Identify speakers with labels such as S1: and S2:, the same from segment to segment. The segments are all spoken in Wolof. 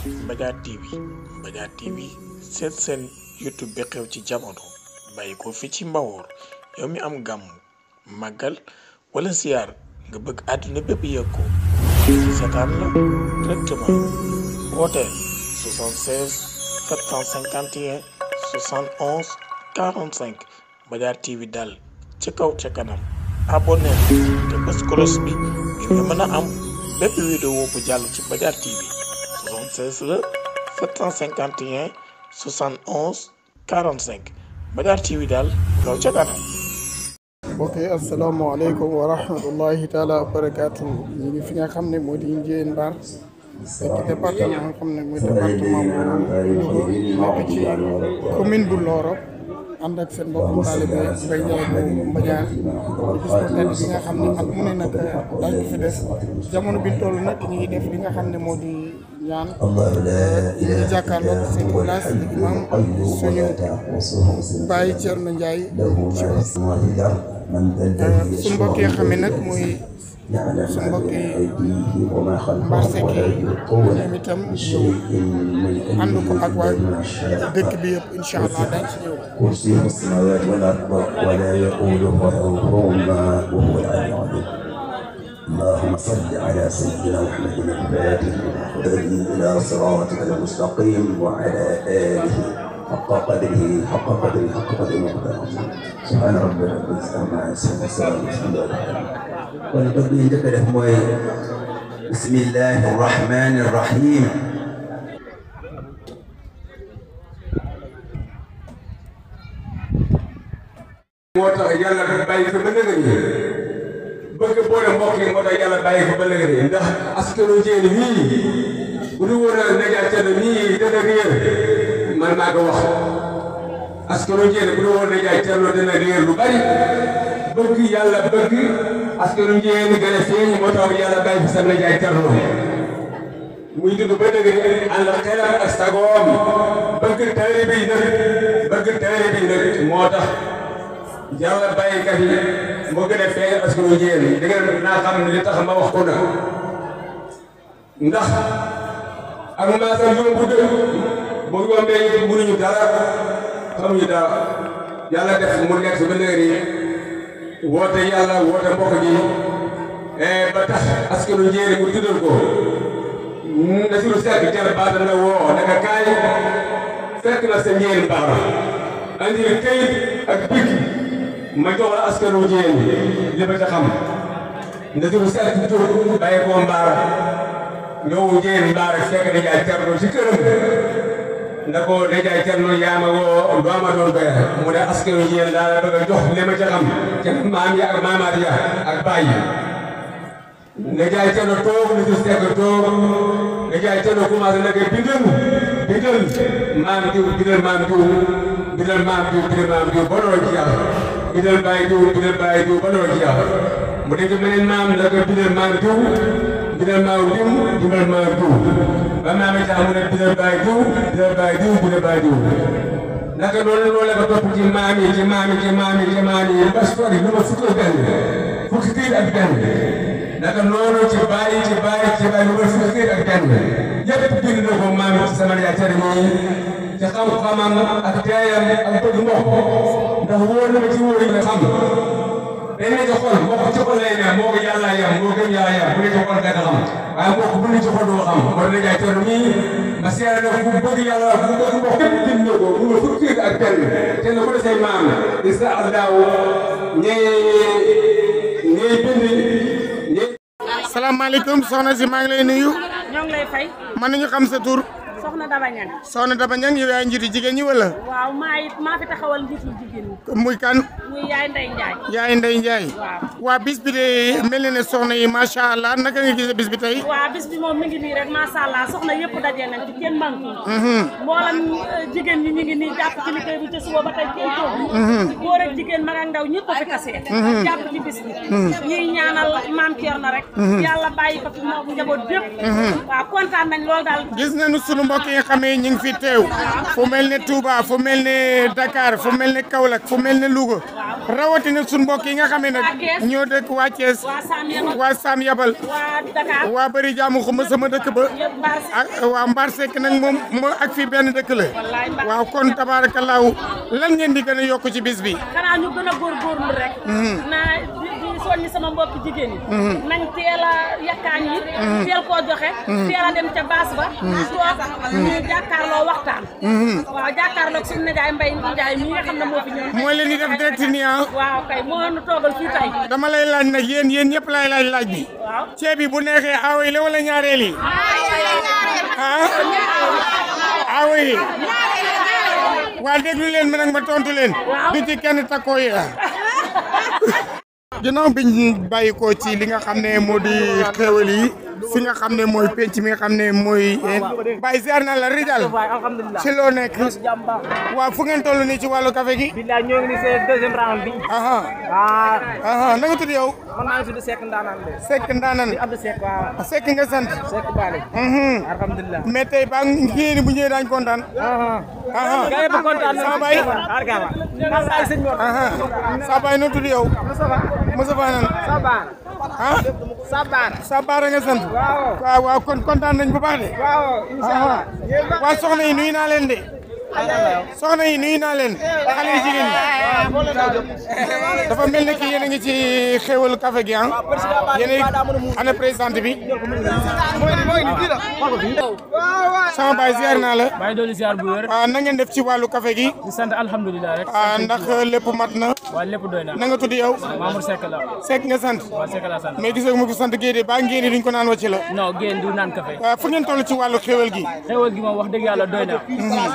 S1: Mbadiar TV Mbadiar TV seen YouTube bi xew ci jamono bàyyi ko fi ci Mbawoor yow mi am gàmm màggal wala ziar nga bëgg àdduna bépp yëg ko seetaan la directement wooteel 76 751 71 45 Mbadiar TV daal ci kaw ca kanam abonné te bës cloche bi ngir nga mën a am bépp vidéo bu jàll ci Mbadiar TV 76 la 751 71 45 Mbadiar TV daal kaw ca kanam.
S2: ok asalaamaaleykum wa rahmatullahi taala wa barakaatu ñu ngi fi nga xam ne moo di Ndiéyène Mbar fekk département nga xam ne mooy département bu nekk ci commune bu Loro ànd ak seen mbokku taalibe Mbaye Ndiaye bu Mbadiar bis bu tedd bi nga xam ne at mu ne nag dañ ko fi def jamono bi toll nag ñu ngi def li nga xam ne moo di ñaan ñu ngi jàkkaarloog seen place imam suñu Baye Thierno Ndiaye ci suñu mbokk yi xam ne nag mooy suñu mbokk yi Mbar Seck ñoom itam ànd ko ak waa dëkk bi yëpp incha allah dañ ci ñëw.
S3: كرسي السماوات والأرض ولا يؤوده حفظهما وهو العلي العظيم. اللهم صل على سيدنا محمد الفاتح الذي إلى صراطك المستقيم وعلى آله حق قدره حق قدره حق قدره سبحان ربك رب العزة عما يصفون وسلام على المرسلين والقدر ذكره بسم الله الرحمن الرحيم.
S4: moo tax yàlla bàyyi ko ba léegi nii bëgg boole mbokk yi moo tax yàlla bàyyi ko ba léegi nii ndax askanu Ndiéyène wii bu ñu woon a Ndiaye Thierno nii dana réer man maa ko wax askanu Ndiéyène bu ñu woon a Ndiaye Thierno dana réer lu bari bëgg yàlla bëgg askanu Ndiéyène gën a feeñ moo tax yàlla bàyyi fi sam Ndiaye Thierno muy dund ba léegi nii ànd xelam ak sagoom bëgg taalibe yi nag moo tax yàlla bàyyikat yi moo gën a feeñ askanu Ndiéyène da ngeen naa xam ne li tax ma wax ko na ndax ak maasam yombu de bu yombee mënuñu dara xamuñu dara yàlla def mu nekk ba léegi woote yàlla woote mbokk gi ba tax askanu Ndiéyène mu tuddal ko Nasiru Seck jar baata na woo naka kaay fekk na sa Ndiéyène Mbar andi kayit ak big ma jox la askanu Ndiéyène li ma ca xam Nasiru Seck jóg bàyyi ko Mbar ñëw Ndiéyène Mbar fekk Ndiaye Thierno ci këram nda ko Ndiaye Thierno yaa ma woo doo ma doon béy mu ne askanu Ndiéyène daal bëgg a jox li ma ca xam ca maam ya ak maamaat ya ak baay yi Ndiaye Thierno toog Nasiru Seck toog Ndiaye Thierno commencé nag bindal maam diw bindal maam diw bindal maam diw bindal maam diw ba loolu ci yàlla bindal bàyyi diw ba loolu ci yàlla mu dégg meneen maam la ko bindal maam diw bindal maam diw bindal maam diw ba maam it mu ne bindal bàyyi diw bindal bàyyi diw naka noonu loolu la ko topp ci maam yi ba sori lu ma fukki kayit ak benn naka noonu ci bàyyi lu ma fukki kayit ak benn yëpp bind na ko maam ci sama Ndiaye Thierno ci xam-xamam ak teeyam ak bëgg mbokk ndax wóor na ma ci wóor yi nga xam dañ ne ci xol mbokk ci xol lay ne moo ko yàlla yam moo gën yàlla yam bu ne ci xol nga xam waaye mbokk bu ne ci xol doo xam war na Ndiaye Thierno mii ma seere na ku bëgg yàlla ku bëgg mbokk yëpp bind na ko bu ma fukki ak benn te na ku ne say maam isa allahu ñey bind
S2: salaamaaleykum soxna si maa ngi lay nuyu.
S5: ñoo ngi lay fay.
S2: mën nañu xam sa tur.
S5: Soxna Daba Niang.
S2: Soxna Daba Niang yow yaay njiitu jigéen ñi wala.
S5: waaw maa fi taxawal njiitu jigéen ñi.
S2: muy kan.
S5: muy Yaay Ndeye Ndiaye.
S2: Yaay Ndeye Ndiaye.
S5: waaw
S2: waa bis bi de mel na ne soxna yi macha allah naka nga gisee bis bi tey.
S5: waaw bis bi moom mi ngi nii rek macha allah soxna yëpp daje nañ ci kenn manku. mboolem jigéen ñi ñu ngi nii jàpp ci liggéey bi te suba ba tey kenn toog. góor ak jigéen mag ak ndaw ñëpp a fi tasee. jàpp ci bis bi. ñuy ñaanal maam Thierno rek. yàlla bàyyi ko fi moom njaboot bépp. waaw kontaan nañ loolu daal.
S2: gis nañu sunu mbokk yi nga xamee ñu ngi fi teew fu mel ne Touba fu mel ne Dakar fu mel ne Kaolack fu mel ne Louga rawatina suñu mbokk yi nga xam ne nag ñoo dëkk waa Thiès waa Sam Yabal waa Bari Jaamu xuma sama dëkk ba ak waa Mbar Seck nag moom ak fii benn dëkk la waaw kon tabaarakallaahu lan ngeen di gën a yokk ci bis bi
S5: xanaa ñu gën a góorgóorlu rek naa di soññi sama mbokk jigéen yi nañ teel a yakkaañ yi teel koo joxe teel a dem ca baas ba toog ñu jàkkaarloo waxtaan waaw jàkkaarloo suñu nijaay Mbay Njaay mi nga xam ne moo fi ñëw
S2: mooy leen di def direct nii
S5: waaw kay moo nu toogal fii tey
S2: dama lay laaj nag yéen ñëpp lay laaj bi ceeb bi bu neexee aawo yi la wala ñaareel yi aawo yi waa déglu leen ma nag ma tontu leen du ci kenn takkoo yi ginnaaw biñ bàyyi ko ci li nga xam ne moo di xéewal yi fi nga xam ne mooy penc mi nga xam ne mooy Baye ziar na la Rijal ci loo nekk waaw fu ngeen toll nii ci wàllu café gi
S6: billaay ñoo ngi ni c'est deuxième round bi
S2: na nga tudd yow
S6: man maa ngi tudd Seck Ndaanaan de
S2: Seck Ndaanaan
S6: Abdou Seck waaw
S2: Seck nga sant
S6: Seck Bale alhamdulilah
S2: mais tey ba ngeen bu ñëwee daañ kontaan
S6: ga yëpp kontaan
S2: sa baay sa baay noo tudd yow Moussa Fanan Sabar nga sant waaw kon kontaan nañ bu baax de waa soxna yi nuyu naa leen de soxna yi nuyu naa leen xale yi jigéen ñi dafa mel ne ki yéen a ngi ci xéwalu café gi yéen ana présidente bi sama baay ziar naa la
S6: baay dooli ziar bu wér
S2: na ngeen def ci wàllu café gi
S6: di sant alhamdulilah rek
S2: ndax lépp mat na
S6: waaw lépp doy na
S2: na nga tudd yow
S6: Mamour Seck la
S2: Seck nga sant
S6: waaw Seck la sant
S2: mais gisoo mu ko sant Guèye ba ngeen duñ ko naan wàcc la
S6: non génn du naan café
S2: fu ngeen toll ci wàllu xéwal gi
S6: xéwal gi moom wax dëgg yàlla doy na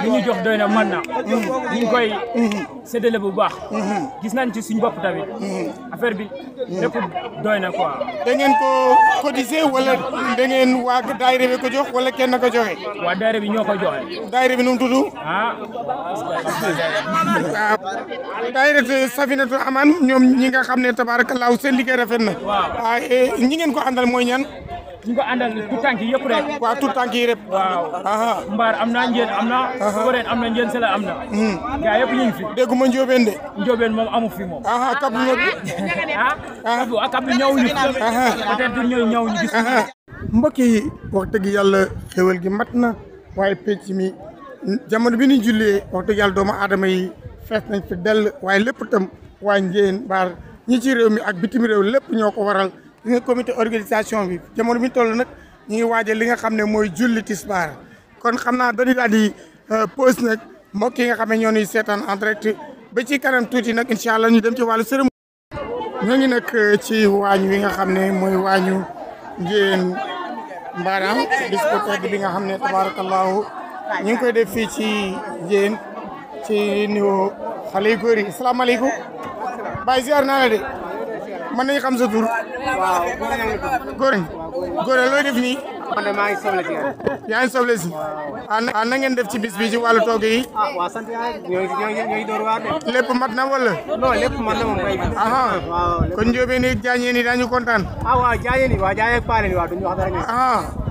S6: li ñu jox doy na mën na ñu ngi koy séddale bu baax gis nañ ci suñ bopp tamit affaire bi lépp doy na quoi
S2: da ngeen ko cotiser wala da ngeen waa daayira bi ko jox wala kenn ko joxe
S6: waa daayira bi ñoo ko joxe
S2: daayira bi nu mu tudd daayira Safinatu Aman ñoom ñi nga xam ne tabaarakallaahu seen liggéey rafet na waaw ñi ngeen ko àndal mooy ñan
S6: ñu ko àndal tout tànk yëpp rek
S2: waaw tout tànk yi rek
S6: waaw mbaar am na njeen am na koreen am na njeen sela am na gaa yëpp ñu ngi fi
S2: dégguma njóobeen de
S6: njóobeen moom amu fi moom
S2: kablu nag
S6: kablu ñëwuñu peut-être du ñëw ñu gis
S2: mbokk yi wax dëgg yàlla xéwal gi mat na waaye penc mi jamono bi ñu jullee wax dëgg yàlla doomu aadama yi fees nañ fi dell waaye lépp itam waa njeen mbaar ñi ci réew mi ak bitim réew lépp ñoo ko waral li nga comité organisation bi jamono bi ñu toll nag ñu ngi waajal li nga xam ne mooy julli tisbaar kon xam naa dañuy daal di pause nag mbokk yi nga xam ne ñoo ñuy seetaan en direct ba ci kanam tuuti nag incha allah ñu dem ci wàllu cérémonie. ñoo ngi nag ci waañ wi nga xam ne mooy waañu njéen mbaaraam bis bu tedd bi nga xam ne tabarakallahu ñu ngi koy def fii ci njéen ci niveau xale yu góor yi asalaamaaleykum Baye ziar naa la de mën nañu xam sa tur.
S7: waaw.
S2: góor looy def nii.
S7: man de maa ngi soble ci yàlla.
S2: yaa ngi soble si. na ngeen def ci bis bi ci wàllu togg yi.
S7: waaw sant yàlla ñooy door waar de.
S2: lépp mat na wala.
S7: non lépp mat na moom kay. waaw
S2: kon Ndiobène ni Diagne ni daañu kontaan.
S7: waaw Diagne ni waaw Diagne ak Paale ni waaw duñu wax dara ñu.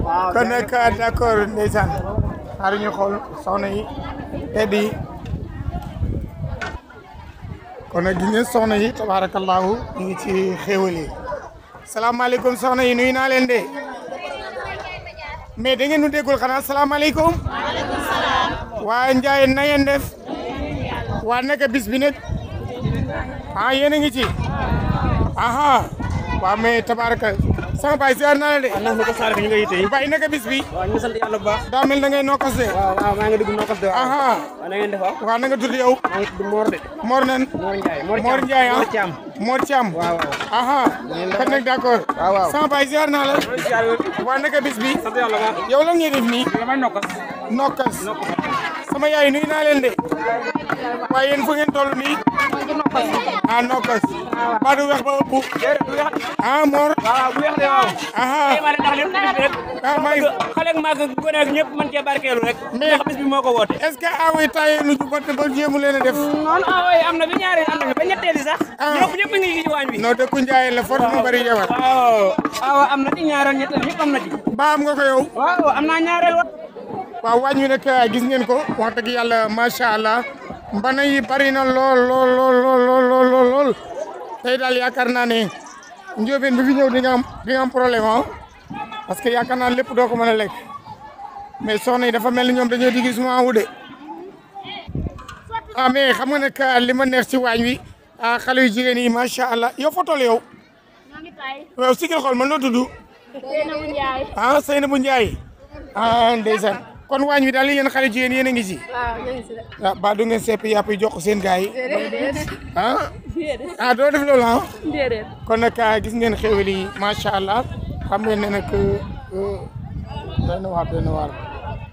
S2: waaw kon nag d'accord ndeysaan. xaaral ñu xool soxna yi tedd yi. kon nag gis ngeen soxna yi tabarakallahu ñu ngi ci xéewal yi. salaamaaleykum soxna yi nuyu naa leen de. mais da ngeen nu déggul xanaa salaamaaleykum.
S5: waaleykum salaam.
S2: waa Ndiaye na ngeen def. waa naka bis bi nag. yéen a ngi ci. waa mais tabaraka sama baay ziar naa la de.
S7: na ko saare ñu ngi yité
S2: baay naka bis bi.
S7: waaw ñu sant yàlla bu baax.
S2: daa mel na ngay nokkas de.
S7: waaw maa ngi dugg nokkas de.
S2: waaw
S7: na ngeen def
S2: waaw na nga tudd yow.
S7: maa ngi tudd Mor de.
S2: Mor nan.
S7: Mor Ndiaye
S2: Mor Ndiaye
S7: Mor Thiam.
S2: Mor Thiam.
S7: waaw
S2: kon nag d'accord.
S7: waaw
S2: sama baay ziar naa la. waa naka bis bi.
S7: sant yàlla baax.
S2: yow lan ngay def nii.
S7: damay nokkas.
S2: nokkas. sama yaay nuyu naa leen de. waaye yéen fu ngeen toll nii. nokkas. ba du weex ba ëpp. Mor.
S7: waaw bu weex de waaw. ma ne ndax lépp bis bi rek.
S2: maa ngi
S7: xale ak mag gone ak ñëpp mën cee barkeelu rek. ndax bis bi moo ko woote.
S2: est-ce que awoy taye nu jubate ba jéemu leen a def.
S7: non awoy am na bi ñaari am na ba ñetteeli sax. ñëpp a ngi ci waañ bi.
S2: non dëkku Njaay la fort mu bari jabar.
S7: waaw am na ci ñaareel ñetteel ñëpp am na ci.
S2: ba am nga ko yow.
S7: waaw am naa ñaareel wat.
S2: waaw waañ wi nag gis ngeen ko wax dëgg yàlla macha allah mbana yi bari na lool lool lool lool lool lool tey daal yaakaar naa ne njóobeen bi fi ñëw di nga am problème ah parce que yaakaar naa lépp doo ko mën a lekk mais soxna yi dafa mel ni ñoom dañoo di gis mu wu de ah mais xam nga nag li ma neex ci waañ wi ah xale yu jigéen yi macha allah yow foo toll yow. waaw sigil xool man noo tudd.
S5: Seynabou Ndiaye.
S2: ah Seynabou Ndiaye ah ndeysaan kon waañ wi daal yéen xale jigéen yéen a ngi ci.
S5: waaw ñu ngi si de.
S2: ah ba du ngeen sepp yàpp yi jox ko seen gars yi. ah doo def loolu ah.
S5: déedéet.
S2: kon nag gis ngeen xéwal yi macha allah xam ngeen ne nag doy na waar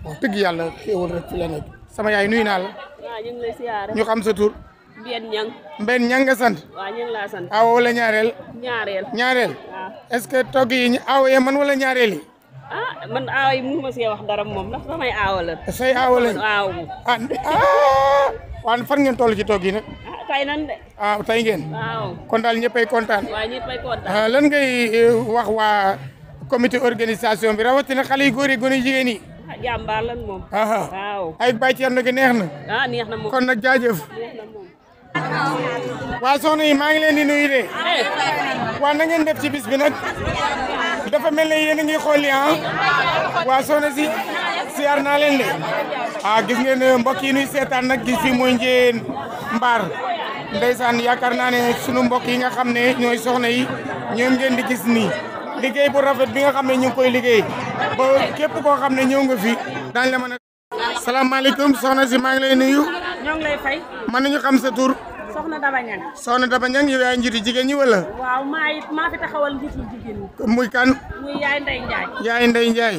S2: wax dëgg yàlla xéwal rek fi la nekk sama yaay nuyu naa la.
S5: waaw ñu ngi lay siyaare.
S2: ñu xam sa tur.
S5: Mbène Niang.
S2: Mbène Niang nga sant.
S5: waaw ñu ngi laa sant.
S2: awo wala ñaareel.
S5: ñaareel.
S2: waaw est-ce que togg yi awo yee man wala ñaareel yi.
S5: ah man aaw yi mënuma see wax dara moom ndax samay aawa la.
S2: say aawa lañ
S5: waaw.
S2: waaw fan ngeen toll ci togg yi nag.
S5: tay nan de.
S2: tay ngeen.
S5: waaw.
S2: kon daal ñëppay kontaan.
S5: waaw ñëppay kontaan.
S2: lan ngay wax waa comité organisation bi rawatina xale yu góor yi gone jigéen yi.
S5: jàmbaar lan moom. waaw.
S2: ay bàyyi ci yàlla gi neex na.
S5: neex na moom.
S2: kon nag jaajëf.
S5: neex na moom.
S2: waa soxna yi maa ngi leen di nuyu de. waa na ngeen def ci bis bi nag. dafa mel ne yéen a ngi xool waa soxna si siyaar naa leen de. gis ngeen mbokk yi nuy seetaan nag gis fi mooy Ndiéyeen Mbar. ndeysaan yaakaar naa ne sunu mbokk yi nga xam ne ñooy soxna yi ñoom ngeen di gis nii. liggéey bu rafet bi nga xam ne ñu ngi koy liggéey ba képp koo xam ne ñëw nga fi daañu la mën a. salaamaaleykum soxna si maa ngi lay nuyu.
S5: ñoo ngi lay fay.
S2: mën nañu xam sa tur.
S5: Soxna Daba Niang.
S2: Soxna Daba Niang yow yaay njiitu jigéen ñi wala.
S5: waaw maa fi taxawal njiitu jigéen ñi.
S2: muy kan.
S5: muy Yaay Ndey Ndiaye.
S2: Yaay Ndey Ndiaye.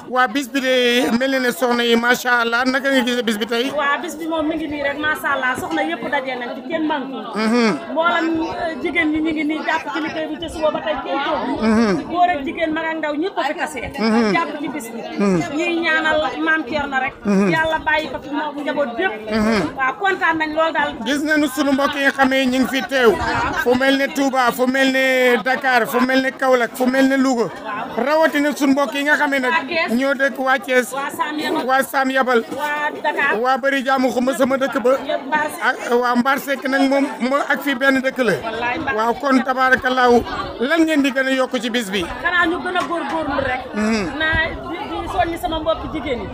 S2: waa bis bi de mel na ne soxna yi macha allah naka nga gisee bis bi tey.
S5: waa bis bi moom mi ngi nii rek macha allah soxna yëpp daje nañ ci kenn manqué. mboolem jigéen ñi ñu ngi nii jàpp ci liggéey bi te suba ba tey kenn toog. góor ak jigéen mag ak ndaw ñëpp a fi kase. jàpp ci bis bi. ñuy ñaanal maam Thierno rek. yàlla bàyyi ko fi moom njaboot bépp. waaw kontaan nañ loolu daal.
S2: gis nañu sunu mbokk yi nga xam ne ñu ngi fi teew. fu mel ne Touba fu mel ne Dakar fu mel ne Kaolack fu mel ne Louga. rawatina sunu mbokk yi nga xam ne nag ñoo dëkk waa Thiès. waa Sam Yabal. waa Bari Jaamu xuma sama dëkk ba. ak waa Mbar Seck nag moom ak fii benn dëkk la. waaw kon tabaarakallaahu lan ngeen di gën a yokk ci bis bi.
S5: xanaa ñu gën a góorgóorlu rek. di soññi sama mbokk jigéen ñi.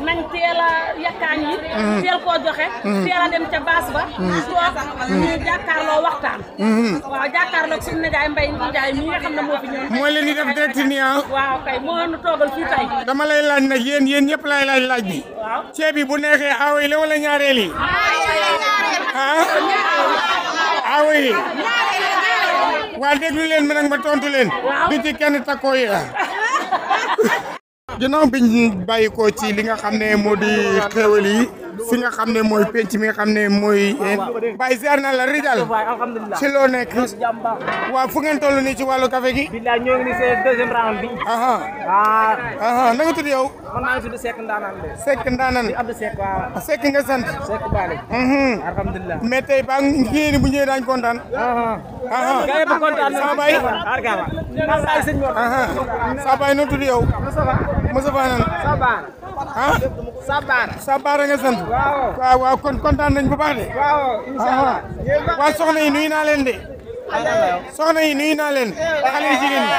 S5: nañ teel a yakkaañ yi. teel koo joxe. teel a dem ca baas ba. toog ñu jàkkaarloo waxtaan. waaw jàkkaarloo suñu nijaay Mbay Njaay mi nga xam ne moo fi ñëw.
S2: mooy leen di def direct nii
S5: waaw kay moo nu toogal fii tey.
S2: dama lay laaj nag yéen ñëpp lay laaj bi.
S5: waaw
S2: ceeb bi bu neexee aawo yi la wala ñaareel yi. aawo yi. waa déglu leen ma nag ma tontu leen. du ci kenn takkoo yi ginnaaw biñ bàyyi ko ci li nga xam ne moo di xéwal yi fi nga xam ne mooy penc mi nga xam ne mooy Baye ziar na la Rijal ci loo nekk waaw fu ngeen toll nii ci wàllu café gi.
S7: billaay ñoo ngi ni seen deuxième round bi.
S2: na nga tudd yow.
S7: man maa ngi tudd Seck Ndaanaan de.
S2: Seck Ndaanaan.
S7: Abdou Seck waaw.
S2: Seck nga sant.
S7: Seck Bale. alhamdulilah.
S2: mais tey ba ngeen bu ñëwee daañu kontaan.
S7: gaa yëpp kontaan
S2: Saa Baye. Saa Baye noo tudd yow. Moussa Fanan. Sabar nga sant. waaw kon kontaan nañ bu baax de.
S7: waaw inshallah.
S2: waa soxna yi nuyu naa leen de. soxna yi nuyu naa leen. xale yi jigéen ñi.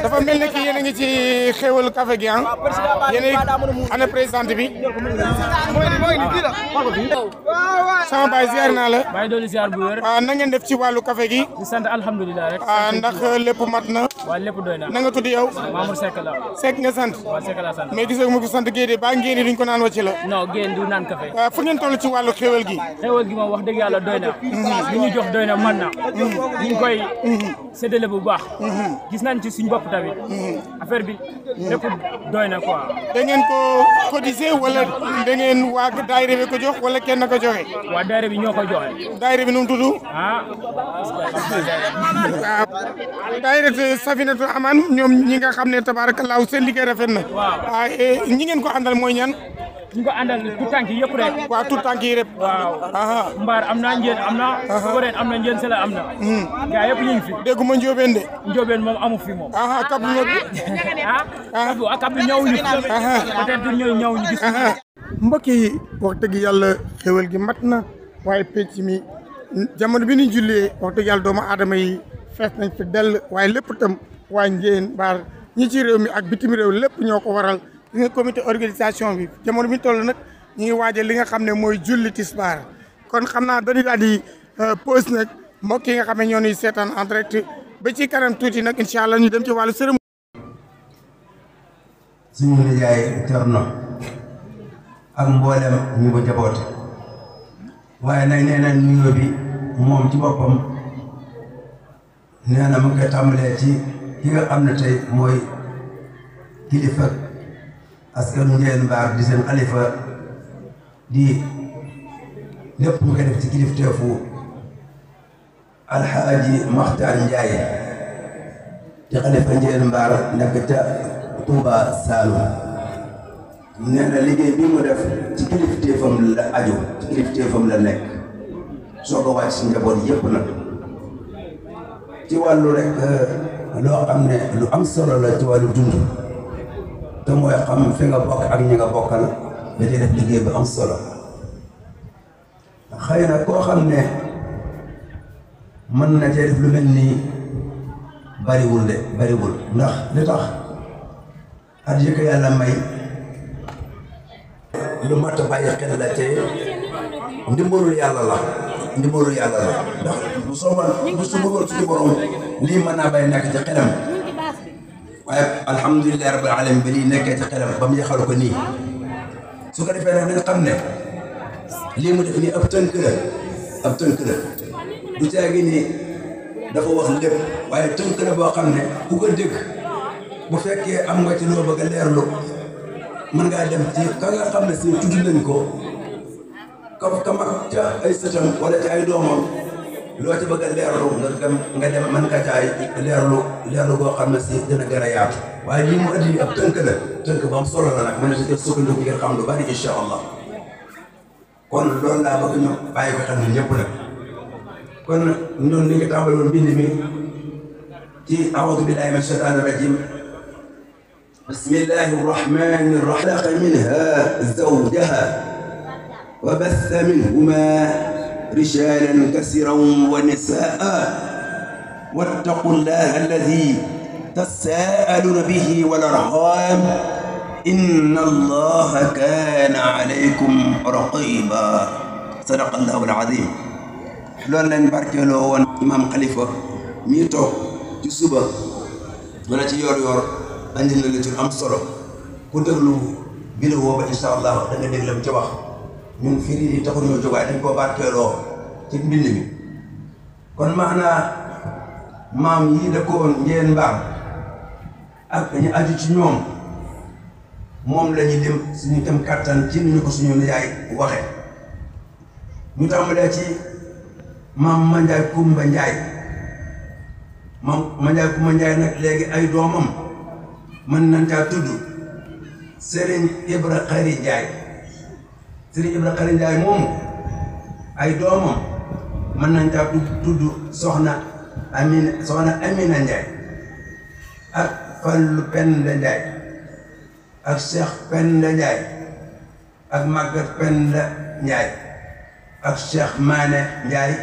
S2: dafa mel ni ki yéen a ngi ci xéwalu café gi yéen ana présidente bi. sama baay ziar naa la.
S6: maa ngi doon ziar bu wér.
S2: na ngeen def ci wàllu café gi.
S6: di sant alhamdulilah rek.
S2: ndax lépp mat na.
S6: waaw lépp doy na.
S2: na nga tudd yow.
S6: Mamour Seck la.
S2: Seck nga sant.
S6: waaw Seck la sant.
S2: mais gisoo ma ko sant Guèye ba ngeen duñ ko naan wàcc la.
S6: non Guèye du naan café.
S2: fu ngeen toll ci wàllu xéwal gi.
S6: xéwal gi moom wax dëgg yàlla doy na. li ñu jox doy na mën na. ñu ngi koy séddale bu baax. gis nañ ci suñ bopp tamit. affaire bi lépp doy na quoi.
S2: da ngeen ko cotiser wala da ngeen waa daayira bi ko jox wala kenn ko joxe.
S6: waa daayira bi ñoo ko joxe.
S2: daayira bi nu mu tudd. waaw daayira Safinatu Aman ñoom ñi nga xam ne tabaarakallaahu seen liggéey rafet na.
S6: waaw
S2: ñi ngeen ko àndal mooy ñan.
S6: ñu ko àndal tout tànk yëpp rek.
S2: waaw tout tànk yi rek.
S6: waaw. Mbaar am na Njeen am na. Goreen am na Njeen Sela am na. gaa yëpp ñu ngi fi.
S2: dégguma Njóobeen de.
S6: Njóobeen moom amu fi moom.
S2: Kablu nag.
S6: Kablu ñëw ñu. peut-être ñëw ñu gis.
S2: mbokk yi wax dëgg yàlla xéwal gi mat na waaye penc mi jamono bi ñu jullee wax dëgg yàlla doomu aadama yi fees nañ fi dell waaye lépp itam waa Ndiéyène Mbar ñi ci réew mi ak bitim réew lépp ñoo ko waral li nga comité organisation bi jamono bi ñu toll nag ñu ngi waajal li nga xam ne mooy julli tisbaar kon xam naa dañuy daal di pause nag mbokk yi nga xam ne ñoo ñuy seetaan en direct ba ci kanam tuuti nag incha allah ñu dem ci wàllu cérémonie.
S3: suñu nijaay Thierno ak mboolem ñu ko jaboote waaye nag nee na nuyoo bi moom ci boppam nee na mu ngi koy tàmbalee ci ki nga xam ne tey mooy kilifa askanu Ndiéyène Mbar di seen xalifa di lépp mu koy def ci kilifteefu Alxaaji Maxtaar Njaay di xalifa Ndiéyène Mbar nekk ca Touba Saloum nee na liggéey bi mu def ci kilifteefam la aju ci kilifteefam la nekk soo ko wàcc si njaboot yépp nag ci wàllu rek loo xam ne lu am solo la ci wàllu dund te mooy xam fi nga bokk ak ñi nga bokkal da ciy def liggéey bu am solo xëy na koo xam ne mën na cee def lu mel nii bariwul ndax li tax at yi ko yàlla may lu mat a bàyyi xel la te ndimbalul yàlla la ndax bu su bëggoon suñu borom lii mën naa bay nekk ci xelam waaye alhamdulilah rabbil alamin ba lii nekkee ci xelam ba mu yaxal ko nii su ko defee nag nañ xam ne lii mu def nii ab tënk la du caagi ni dafa wax lépp waaye tënk la boo xam ne ku ko dégg bu fekkee am nga ci loo bëgg a leerlu mën ngaa dem ci ka nga xam ne si tudd nañ ko ka mag ca ay sëtam wala ci ay doomam loo ci bëgg a leerlu nga dem mën nga caay leerlu boo xam ne si dina gën a yaatu waaye lii mu andi ab tënk ba am solo la nag mën na si def sukkandiku ngir xam lu bari incha allah kon loolu laa bëgg ñu bàyyi ko xam ne ñëpp nag kon ñun li nga tàmbali woon bind mi ci a'uudu billahi mina shaytaani rajim bismillahi rahmani rahim xalaqa minha zawjaha wa batha minhuma rijalan kasiran wa nisaa wattaqu llaha alladi tasaaluna bihi wal arham inna allaha kaana alaykum raqiba sadaqa allahu al-azim loolu lañ barkeeloo woon imam Khalifa mii toog ci suba wala ci yor andi na la ci am solo ku déglu vidéo ba incha allah da nga dégg lam ci wax ñun fii nii taxul ñoo jóg waaye dañ koo barkeeloo ci mbind mi kon maanaa maam yi dëkkoon Ndiéyène Mbar ak ñu aju ci ñoom moom la ñu lim suñu kem kattan ci ni ñu ko suñu nijaay waxe ñu tàmbalee ci maam Mandiaye Kumba Ndiaye nag léegi ay doomam mën nañ caa tudd Serigne Ibra Khary Ndiaye moomu ay doomam mën nañ caa tudd soxna Amina Ndiaye ak Fallu Penda Ndiaye ak Cheikh Penda Ndiaye ak Maguette Penda Ndiaye ak Cheikh Mané Ndiaye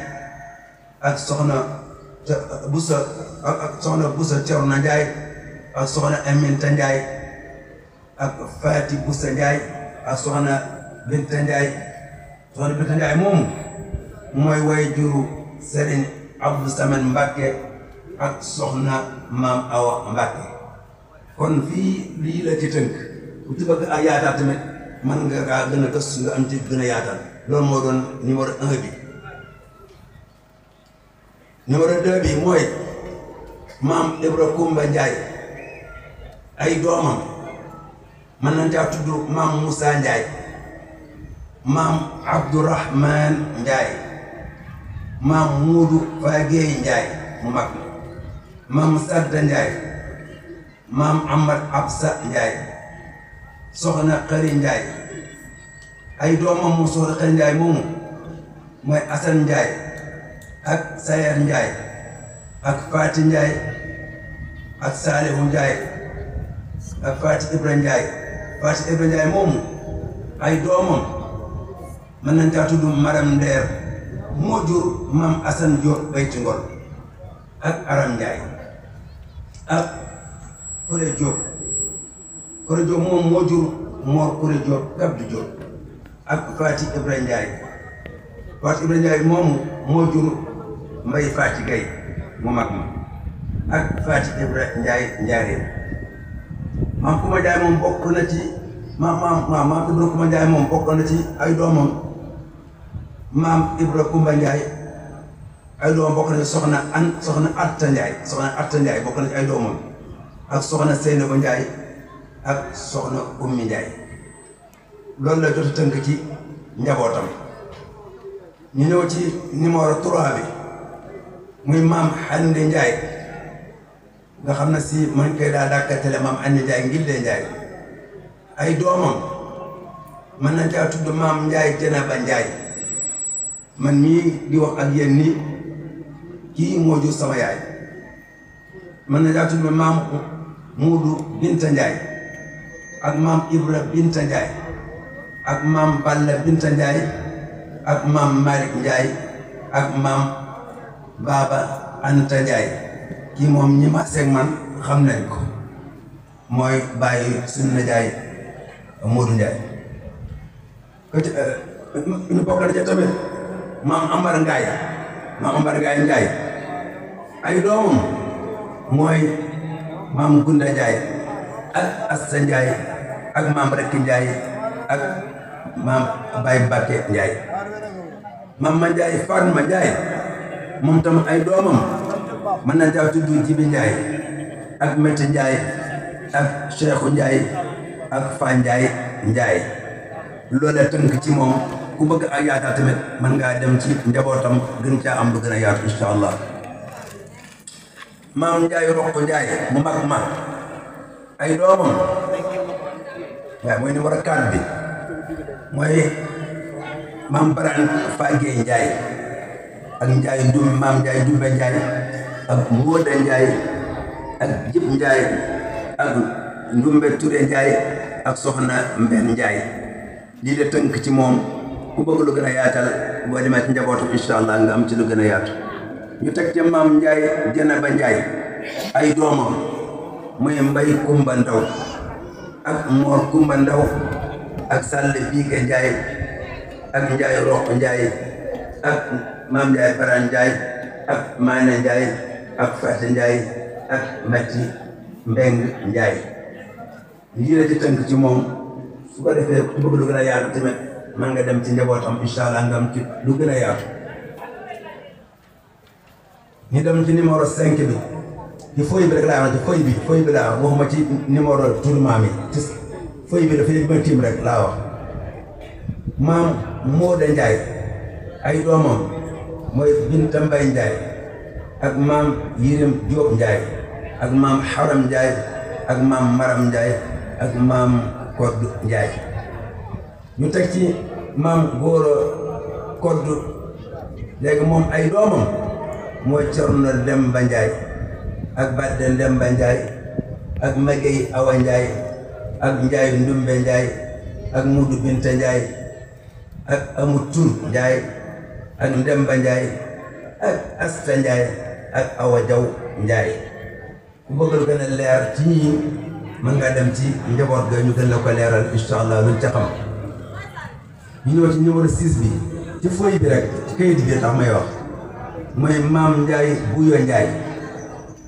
S3: ak soxna Busa Cerno Ndiaye ak soxna Aminta Ndiaye ak Fati Busa Ndiaye ak soxna Binta Ndiaye moomu mooy way juru Serigne Abdou Samane Mbacke ak soxna Maam Awa Mbacke kon fii lii la ci tënk bu ci bëgg ak yaatal tamit mën nga kaa gën a gëstu nga am ci gën a yaatal loolu moo doon numéro 1 bi numéro 2 bi mooy maam Ibra Kumba Ndiaye ay doomam mën nañ caa tudd maam Moussa Ndiaye maam Abdourahman Ndiaye maam Muudu Fagey Ndiaye mu mag maam Sadda Ndiaye maam Amad Absa Ndiaye soxna Xari Ndiaye ay doomam mu soxna Xari Ndiaye moomu mooy Assane Ndiaye ak Sayer Ndiaye ak Fati Ndiaye ak Salihu Ndiaye ak Fati Ibra Ndiaye moomu ay doomam mën nañ caa tudd Maram Ndeer moo jur maam Assane Diop Bayti Ngol ak Aram Ndiaye ak Kuré Diop moom moo jur Mor Kuré Diop Gabdu Diop ak Fati Ibra Ndiaye moomu moo jur Mbay Fati Gay mu mag ma ak Fati Ibra Ndiaye Njaaréem maam Kuma Ndiaye moom bokk na ci maam Ibra Kuma Ndiaye moom bokk na ci ay doomam maam Ibra Kumba Ndiaye ay doomam bokk na ci soxna Atta Ndiaye bokk na ci ay doomam ak soxna Seynaba Ndiaye ak soxna Ummi Ndiaye loolu la jot a tënk ci njabootam. ñu ñëw ci numéro 3 bi muy maam Xande Ndiaye nga xam ne si man koy daa dàkkatele maam Andi Ndiaye Ngille Ndiaye ay doomam mën nañ caa tudd maam Ndiaye Jenaba Ndiaye man mii di wax ak yéen nii kii moo jur sama yaay mën nañ caa tudd maam Muudu Binta Ndiaye ak maam Ibra Binta Ndiaye ak maam Balla Binta Ndiaye ak maam Malick Ndiaye ak maam Baba Anta Ndiaye kii moom ñi ma seeg man xam nañ ko mooy bàyyi suñu nijaay Modou Ndiaye ñu bokk na ca tamit maam Amar Ngaye ay doomam mooy maam Gunda Ndiaye ak Assa Ndiaye ak maam Rekki Ndiaye ak maam Baye Mbacke Ndiaye maam ma Ndiaye Fatma Ndiaye moom tam ay doomam mën nañ caa tudd Jibi Ndiaye ak Meti Ndiaye ak Cheikhou Ndiaye ak Fa Ndiaye loolee tënk ci moom ku bëgg ak yaakaar tamit mën ngaa dem ci njabootam gën caa am lu gën a yaatu incha allah. maam Ndiaye Rokko Ndiaye mu mag ma ay doomam waaye mooy numéro 4 bi mooy maam Baraan Fagé Ndiaye ak maam Ndiaye Dumbe Ndiaye ak Mbóoda Ndiaye ak Jib Ndiaye ak Ndumbe Touré Ndiaye ak Soxna Mbenn Ndiaye lii de tënk ci moom ku bëgg lu gën a yaatal boo demee ci njabootu incha allah nga am ci lu gën a yaatu. ñu teg ca maam Ndiaye Jenaba Ndiaye ay doomam muy Mbay Kumba Ndaw ak Mor Kumba Ndaw ak Sall Biike Ndiaye ak Ndiaye Roq Ndiaye ak maam Ndiaye Baran Ndiaye ak Maane Ndiaye ak Fata Ndiaye ak Mati Mbeng Ndiaye lii la ci tënk ci moom su ko defee ku bëgg lu gën a yaatu tamit mën nga dem ci njabootam incha allah nga am ci lu gën a yaatu. ñu dem ci numéro 5 bi ci feuille bi rek laa wax ci feuille bi laa wax waxuma ci numéro turu maam yi ci feuille bi dafay ba tiim rek laa wax maam Mooda Ndiaye ay doomam mooy Binta Mbay Ndiaye ak maam Yirim Diop Ndiaye ak maam Haram Ndiaye ak maam Maram Ndiaye ak maam Koddu Ndiaye ñu teg ci maam Góora Koddu léegi moom ay doomam mooy Cerno Demba Ndiaye ak Badde Demba Ndiaye ak Magey Awa Ndiaye ak Ndiaye Ndumbe Ndiaye ak Mudu Binta Ndiaye ak Amu Tur Ndiaye ak Ndemba Ndiaye ak Asta Ndiaye ak Awa Jaw Ndiaye ku bëgg lu gën a leer ci ñii mën nga dem ci njaboot ga ñu gën la ko leeral incha allah luñ ca xam. ñu ñëw ci numéro 6 bi ci feuille bi rek ci kayit bi tax may wax mooy maam Ndiaye Buyo Ndiaye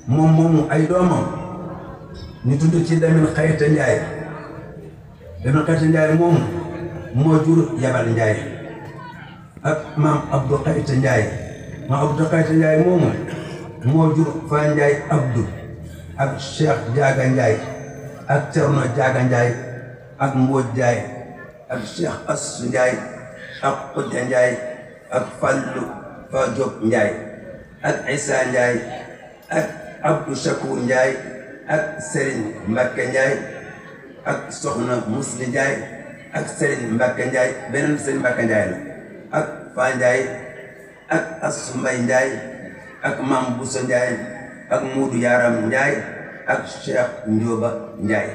S3: moom moomu ay doomam ñu tudd ci Lamin Xayta Ndiaye moomu moo jur Yabal Ndiaye ak maam Abdou Xayta Ndiaye moomu moo jur Fa Ndiaye Abdou ak Cheikh Diaga Ndiaye ak Cerno Diaga Ndiaye ak Mbodj Ndiaye ak Cheikh Assou Ndiaye ak Kodja Ndiaye ak Fallou Fa Diop Ndiaye ak Issa Ndiaye ak Abdou Chakour Ndiaye ak Serigne Mbacke Ndiaye ak Soxna Musli Ndiaye ak Serigne Mbacke Ndiaye beneen Serigne Mbacke Ndiaye la ak Fa Ndiaye ak Assou Mbaye Ndiaye ak Mam Bousso Ndiaye ak Moudou Yaram Ndiaye ak Cheikh Ndioba Ndiaye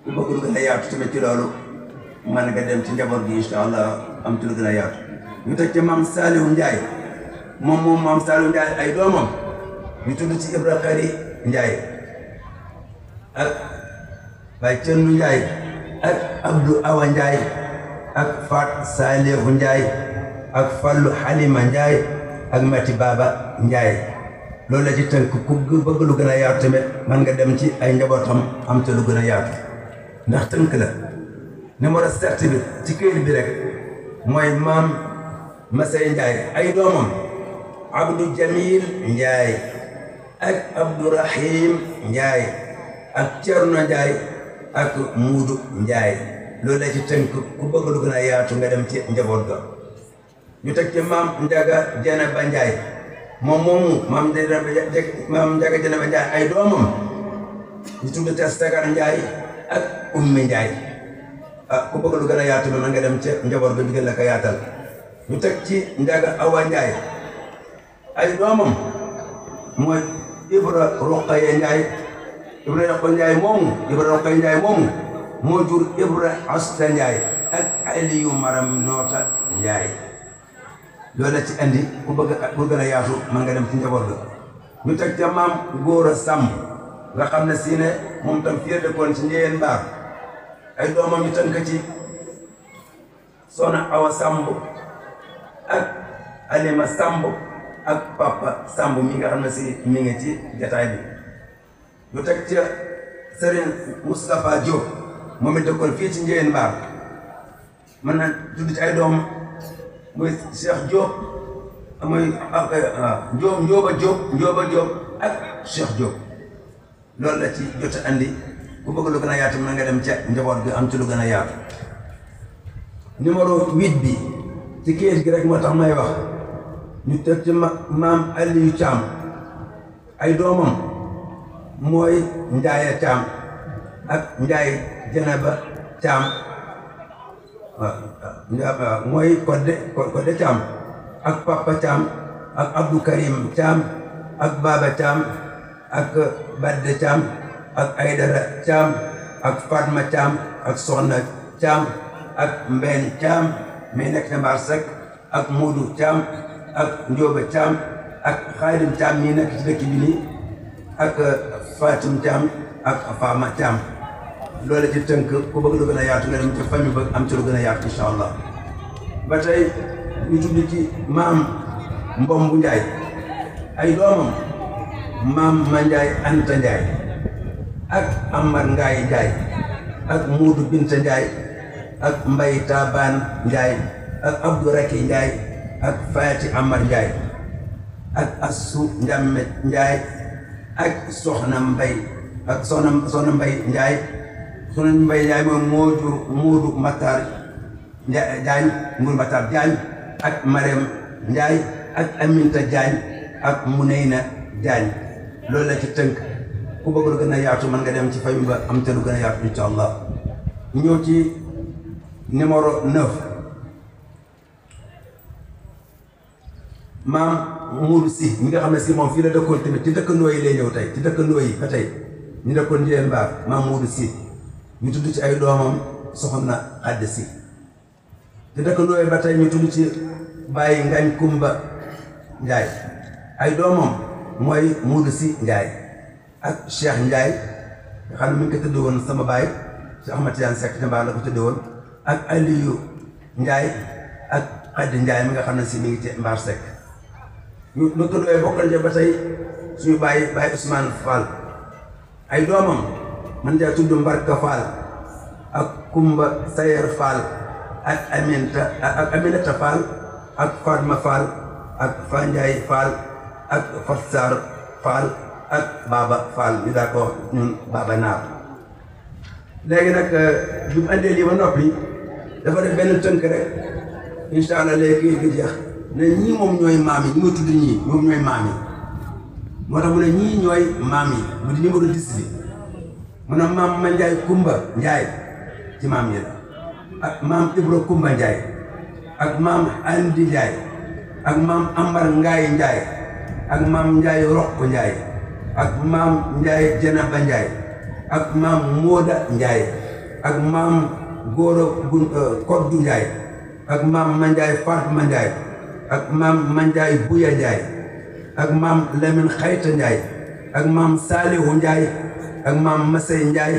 S3: ku bëgg lu gën a yaatu tamit ci loolu man nga dem ci njaboot gi incha allah am ci lu gën a yaatu ñu teg ci maam Saliou Ndiaye moom maam Saliou Ndiaye ay doomam ñu tudd ci Ibra Khari Ndiaye ak Baye Thierno Ndiaye ak Abdou Awa Ndiaye ak Fat Saliou Ndiaye ak Fallou Halima Ndiaye ak Mati Baba Ndiaye loolu la ci tënk ku bëgg lu gën a yaatu tamit man nga dem ci ay njabootam am te lu gën a yaatu ndax tënk la numéro 7 bi ci këyit bi rek mooy maam Masay Ndiaye ay doomam Abdou Jamil Ndiaye ak Abdourahim Ndiaye ak Thierno Ndiaye ak Muudu Ndiaye loolu la ci tënk ku bëgg lu gën a yaatu nga dem ci njaboot ga ñu teg ci maam Ndiaga Jeneba Ndiaye moom moomu maam Ndiaga Jeneba Ndiaye ay doomam ñu tudd te Sagar Ndiaye ak Ummi Ndiaye ku bëgg lu gën a yaatu na nga dem ci njaboot ga digal la ko yaatal ñu teg ci Ndiaga Awa Ndiaye ay doomam mooy Ibra Roqaye Ndiaye Ibra Roqaye Ndiaye moomu moo jur Ibra Asta Ndiaye ak Aliyu Maram Noota Ndiaye loolu la ci andi ku gën a yaatu man nga dem ci njaboot ga ñu teg ca maam Góora Samb nga xam ne si ne moom tam fii dëkkoon ci Njeyeen Mbaar ay doomam ñu tënk ci Soxna Awa Samb ak Alima Samb ak Papa Samb mi nga xam ne si mi ngi ci jataay bi ñu teg ca Serigne Moustapha Diop moom it dëkkoon fii ci Njeyeen Mbaar mën na tudd ci ay doom muy Cheikh Diop muy Njóoba Diop ak Cheikh Diop loolu la ci jot a andi ku bëgg lu gën a yaatu mën nga dem ca njaboot gi am ci lu gën a yaatu numéro 8 bi ci kayit gi rek moo tax may wax ñu teg ci maam Aliou Thiam ay doomam mooy Ndiaye Thiam ak Ndiaye Jeneba Thiam waaw mooy Codé Thiam ak Papa Thiam ak Abdou Karim Thiam ak Baba Thiam ak Badde Thiam ak Aydara Thiam ak Fatma Thiam ak Soxna Thiam ak Mbène Thiam mi nekk na Mbar Seck ak Modou Thiam ak Ndioba Thiam ak Khadim Thiam mi nekk ci dëkk bi nii ak Fatim Thiam ak Fama Thiam loolu ci tënk ku bëgg lu gën a yaatu nga dem ci famille ba am ci lu gën a yaatu incha allah ba tey ñu tudd ci maam Mbombu Ndiaye ay doomam maam Ma Ndiaye Anta Ndiaye ak Amar Ngaye Ndiaye ak Muudu Binta Ndiaye ak Mbay Taban Ndiaye ak Abdou Raki Ndiaye ak Fati Amar Ndiaye ak Assu Ndiame Ndiaye ak Soxna Mbay ak Soxna Mbay Ndiaye Soxna Mbay Ndiaye moom moo jur Muudu Matar Diagne Mour Matar Diagne ak Marème Ndiaye ak Aminta Diagne ak Muneyna Diagne loolu la ci tënk ku bëgg lu gën a yaatu mën nga dem ci famille ba am te lu gën a yaatu incha allah ñu ñëw ci numéro 9 maam Mourou Si mi nga xam ne si moom fii la dëkkoon tamit ci dëkkandoo yi lay ñëw tey ci dëkkandoo yi ba tey ñu dëkkoon Njiyeen Mbaar maam Mourou Si ñu tudd ci ay doomam Soxna Xaddi Si ci dëkkandoo yi ba tey ñu tudd ci Baye Ngañ Kumba Ndiaye ay doomam mooy Mourou Si Ndiaye ak Cheikh Ndiaye nga xam ne mi ngi ko tëdd woon sama baay Cheikh Ahmad Tidiane Seck ca Mbaar la ko tëdd woon ak Aliou Ndiaye ak Xaddi Ndiaye mi nga xam ne si mi ngi ci Mbaar Seck ñu dëkkandoo bokkal ba tey suñu Baye Ousmane Fall ay doomam man jaa tudd Mbarka Fall ak Kumba Sayer Fall ak Aminata Fall ak Fatma Fall ak Fandiaye Fall ak Fatsar Fall ak Baba Fall ñu daa ko ñun Baba Naar léegi nag bi mu andee lii ba noppi dafa def benn tënk rek incha allah léegi gi jeex ne ñii moom ñooy maam yi ñu ma tudd ñii ñoom ñooy maam yi moo tax mu ne ñii ñooy maam yi mu di numéro 10 bi mu ne maam Ma Ndiaye Kumba Ndiaye ci maam yi la ak maam Ibra Kumba Ndiaye ak maam Andi Ndiaye ak maam Ambar Ngaye Ndiaye ak maam Ndiaye Rokk Ndiaye ak maam Ndiaye Jenaba Ndiaye ak maam Mooda Ndiaye ak maam Góora Koddu Njaay ak maam Mandiaye Fatma Njaay ak maam Mandiaye Buya Njaay ak maam Lamine Xayta Njaay ak maam Saalihu Njaay ak maam Masey Njaay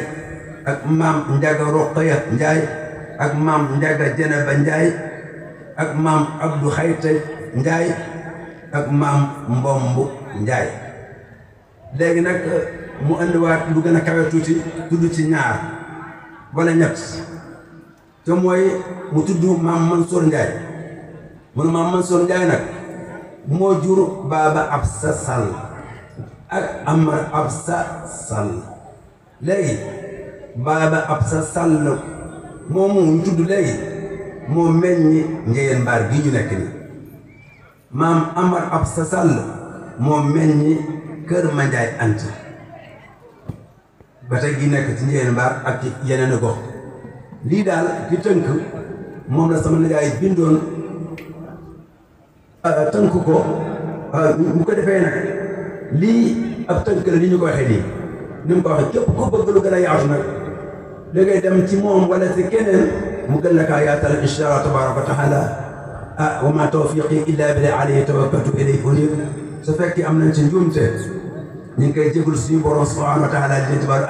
S3: ak maam Njaga Roqaya Njaay ak maam Njaga Jeneba Njaay ak maam Abdou Xayta Njaay ak maam Mbombu Njaay. léegi nag mu andiwaat lu gën a kawe tuuti tudd ci ñaar wala ñett te mooy mu tudd maam Mansour Njaay mu ne maam Mansour Njaay nag moo jur Baaba Absa Sall ak Amar Absa Sall. léegi Baaba Absa Sall moomu ñu tudd léegi moo meññi Njeyeen Mbaar gi ñu nekk nii. maam Amar Absa Sall moo meññi Kër Mandiaye Anta ba tey gi nekk ci Njeyeen Mbaar ak ci yeneen gox. lii daal di tënk moom la sama nijaay bindoon tënk ko mu ko defee nag lii ab tënk la li ñu ko waxee nii ni mu ko waxee képp ko bëgg lu gën a yaatu nag da ngay dem ci moom wala ci keneen mu gën la kaa yaatal insha Allah tabaraka wa taala wa ma tawfiqi illa billah alayhi tawakkaltu ilayhi unib. su fekkee am nañ ci njuumte ñu ngi koy jégul suñu borom subhanahu wa taala di tabaru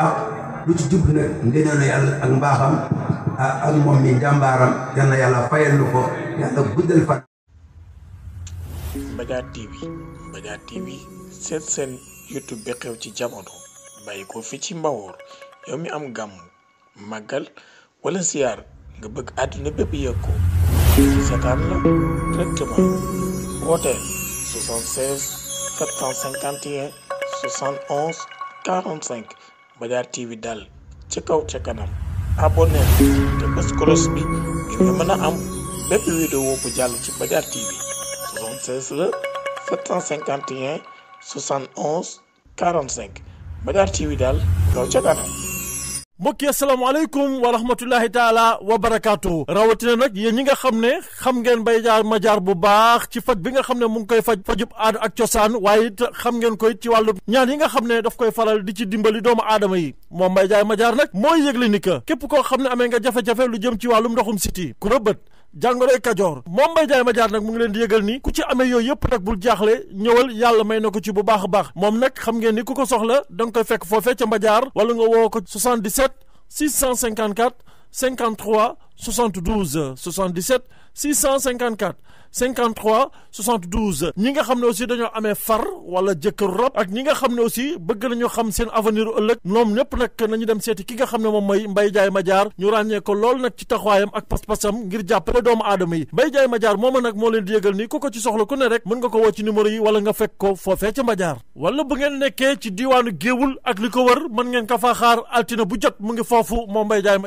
S3: lu ci jublu nag ngëneelu yàlla ak mbaaxam ak moom mi jàmbaaram yal na yàlla fayal lu ko yàlla guddal fan.
S1: Mbadiar TV seen YouTube bi xew ci jamono bàyyi ko fi ci Mbawoor yow mi am gàmm màggal wala ziar nga bëgg àdduna bépp yëg ko seetaan la directement wooteel 76 751 71 45 Mbadiar TV daal ci kaw ca kanam abonné te bës cloche bi ngir nga mën a am bépp vidéo bu jàll ci Mbadiar TV 76 la 751 71 45 Mbadiar TV daal kaw ca kanam.
S8: mbokk yi asalaamaaleykum wa rahmatullahi taala wa barakaatu rawatina nag yéen ñi nga xam ne xam ngeen Mbaye Diaye Madiar bu baax ci faj bi nga xam ne mu ngi koy fajub aada ak cosaan waaye it xam ngeen koy ci wàllu ñaan yi nga xam ne daf koy faral di ci dimbali doomu aadama yi moom Mbaye Diaye Madiar nag mooy yëgle ni que képp koo xam ne amee nga jafe-jafe lu jëm ci wàllum ndoxum siti ku rëbët jàngoroy kajoor moom Mbaye Diaye Madiar nag mu ngi leen di yëgal ni ku ci amee yooyu yëpp nag bul jaaxle ñëwal yàlla may na ko ci bu baax a baax moom nag xam ngeen ni ku ko soxla da nga koy fekk foofee ca Madiar wala nga woo ko 77 654 53 72 77 654 53 72 ñi nga xam ne aussi dañoo amee far wala jëkkëru rab ak ñi nga xam ne aussi bëgg nañu xam seen avenir ëllëg ñoom ñëpp nag nañu dem seeti ki nga xam ne moom mooy Mbaye Diaye Madiar ñu ràññee ko lool nag ci taxawaayam ak pas-pasam ngir jàppale doomu aadama yi Mbaye Diaye Madiar mooma nag moo leen di yëgal ni ku ko ci soxla ku ne rek mën nga ko woo ci numéro yi wala nga fekk ko foofee ca Madiar wala bu ngeen nekkee ci diiwaanu Géewul ak li ko wër mën ngeen ka faa xaar altine bu jot mu ngi foofu moom Mbaye Diaye